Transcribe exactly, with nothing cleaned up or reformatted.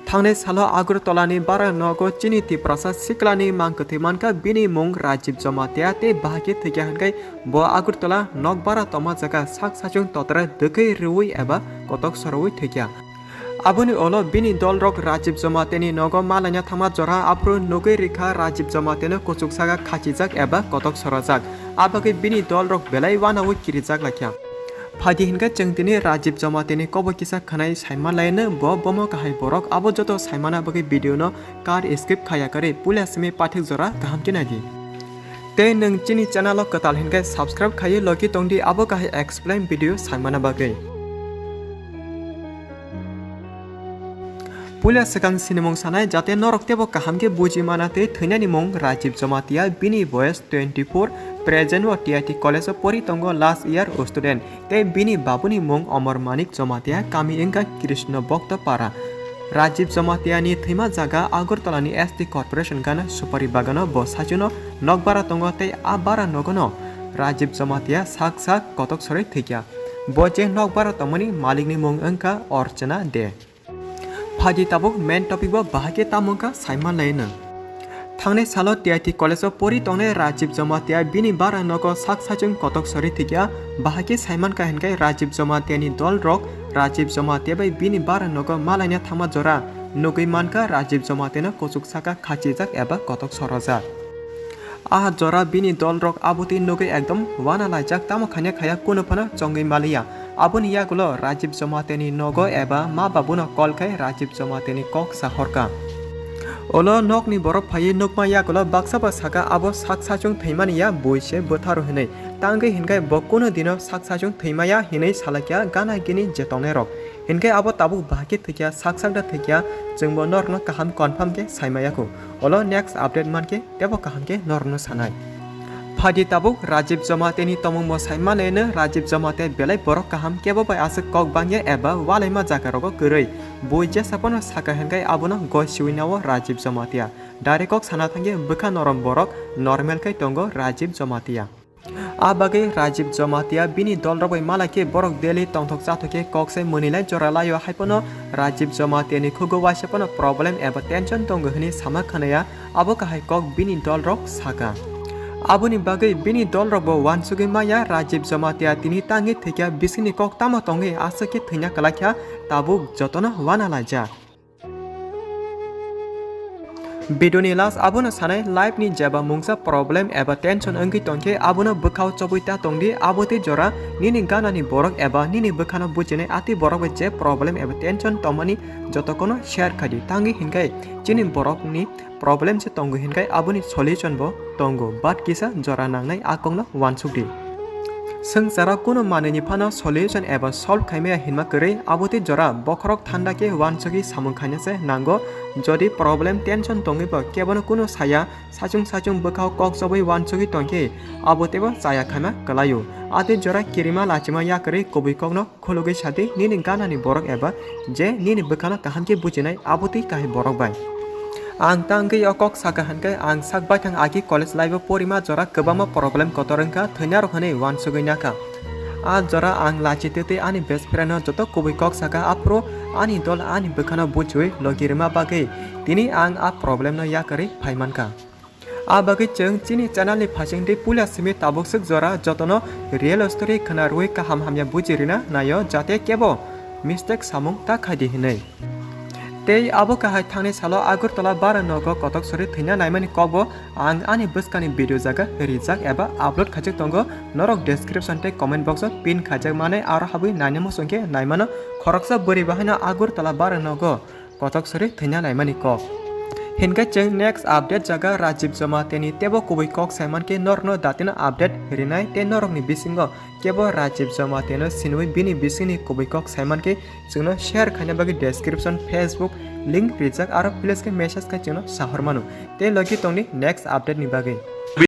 Thangnai salo Agartala ni bara nogo chini Tiprasa siklani mang kwthwi mankha, bini mung Rajiv Jamatia tei bahai khe thwikya hwnkhe bo Agartala nok bara tongma jaga sak sachung totra dwkhwi rwui eba kotok soroui thwikya. Aboni ulo bini dolrok Rajiv Jamatia ni nogo malaina thangma jora aphuru nugwi rikha Rajiv Jamatia no kuchuk saka khachijak eba kotok sorojak. Abagwi bini dolrok belai wanaui kirijak laikha. Phaidi hinkhe chwng tini Rajiv Jamatia ni kobo kisa khwnai saimanlaino bo bomo kahai borok, abo joto saimana bagwi video no kar skip khaya kwrwi puila simi paithak jora kaham khe naidi. Tei nwng chini channel o kwtal hinkhe subscribe khaiwi logi tongdi abo kahai explain video saimana bagwi. Puila swkang sinimung sanai jate norok teibo kaham khe buji mana tei thwinani mung Rajiv Jamatia, bini boyes twenty four, present o T I T college o pori tongo, last year student. Tei bini babuni mung Omor Manik Jamatia, kami wngkha Krishna Bhakta Para. Rajiv Jamatia ni thwima jaga Agartala ni S T Corporation gana supari bagano bo sachwino nok bara tongo tei a bara nogono Rajiv Jamatia sak sak kotok sorwi thwikya. Bo je nok bara tongmani malikni mung wngkha Orchana De. Phaidi tabuk main topic bo bahai khe tamo wngkha saimanlaino. Thangnai salo T I T college o pori tongnai Rajiv Jamatia bini bara nogo sak sachung kotok sori thikya, bahai khe saimankha hinkhe Rajiv Jamatia ni dol rok Rajiv Jamatia bai bini bara nogo malaina thangma jora nugwi mankha Rajiv Jamatia no kuchuk saka khachijak eba kotok sorojak. Ah jora bini dol rok abotwi nugwi ekdom wana laijak, tamo khanya khaya kunu phano chongwi maliya. Aboni yagulo Rajiv Jamatia ni nogo eba ma babuno call khai Rajiv Jamatia ni kok sahorkha. Ulo nokni borok phaiwi nukma yagulo baksa ba saka abo sak sachung thwimani ya bui se bwtharo hinwi. Tangwi hinkhai bo kunu dino sak sachung thwimaya hinwi salakya gana gini je tongnai rok. Hinkhai abo tabuk bahai khe thwikya, sak sak da thwikya, chwngbo norokno kaham confirm khe saimaya kho. Ulo next update mankhe teibo kaham khe norokno sanai. Phaidi tabuk Rajiv Jamatia ni tongmung bo saimanlaino, Rajiv Jamatia belai borok kaham, kebo bai aswk kok bangya eba walaima jaga rogo kwrwi. Bui jesa phano saka hinkhai abono goi siwi nao Rajiv Jamatia. Direct kok sana thangya bwkha norom borok normal khai tongo Rajiv Jamatia. A bagwi Rajiv Jamatia bini dol rok bai malai khe borok daily tongthok chathok khe kok sai mwnwi lai jora laio, hai phano Rajiv Jamatia ni khugo waisa phano problem eba tension tongo hinwi sama khanaya, abo kahai kok bini dol rok saka. Aboni bagwi bini dol rok bo wansugwi maya Rajiv Jamatia tini tangwi thwikya, bisingni kok tamo tongwi aswk khe thwina kwlaikha, tabuk jotono wana laijak. Video ni last abono sanai, life ni jeba mungsa problem eba tension wngwi tongkhe abono bwkhao chobwi ta tongdi, abo tei jora nini gana ni borok eba nini bwkhano bujinai atwi borok bai je problem eba tension tongmani jotokono share khaidi, tangwi hinkhai chini borok ni problem se tongo hinkhai aboni solution bo tongo, but kisa jora nangnai a kokno wansukdi. Swngcharo kunu manwini phano solution eba solve khaimaya hinma kwrwi, abo tei jora bokhorok thanda khe wansugwi samung khaina se nango. Jodi problem tension tongwi bo kebono kunu saya, sachung sachung bwkhao kok chobwi wansugwi tongkhe abo teibo chaya khaima kwlaio. A tei jora kirima lachima ya kwrwi kubui kokno khulugwi sadi nini ganani borok eba je nini bwkhano kaham khe bujinai abo twi kahai borok bai. Ang ta wngwi o kok saka hinkhe ang sak baithang agi college life o porima jora kwbangma problem kotor wngkha, thwina rok hinwi wansugwi nakha. A jora ang lachi twi twi ani best friend no joto kubui kok saka, aphuru ani dol ani bwkhano buchiwi logi rwma bagwi tini ang a problem no yakarwi phai mankha. A bagwi chwng chini channel ni phaising tei puila simi tabuk swk jora jotono real story khwna rwui kaham hamya buji rina naio, jate kebo mistake samung ta khaidi hinwi. Tei abo kahai thangni salo Agartala bara nogo kotok sori thwina naimani kokbo ang ani bwskangni video jaga rijak eba upload khaijak tongo, norok description tei comment box o pin khaijak manwi aro habwi naina muchung khe naimano khoroksa bwrwi bahaino Agartala bara nogo kotok sori thwina naimani kok. Hinkhe chwng next update jaga Rajiv Jamatia ni teibo kubui kok saimankhe norokno datino update rinai tei norokni bisingo kebo Rajiv Jamatia no sinwi bini bisingni kubui kok saimankhe chwngno share khaina bagwi description Facebook link rijak aro please khe message khai chwngno sahormano tei logi tongni next update ni bagwi.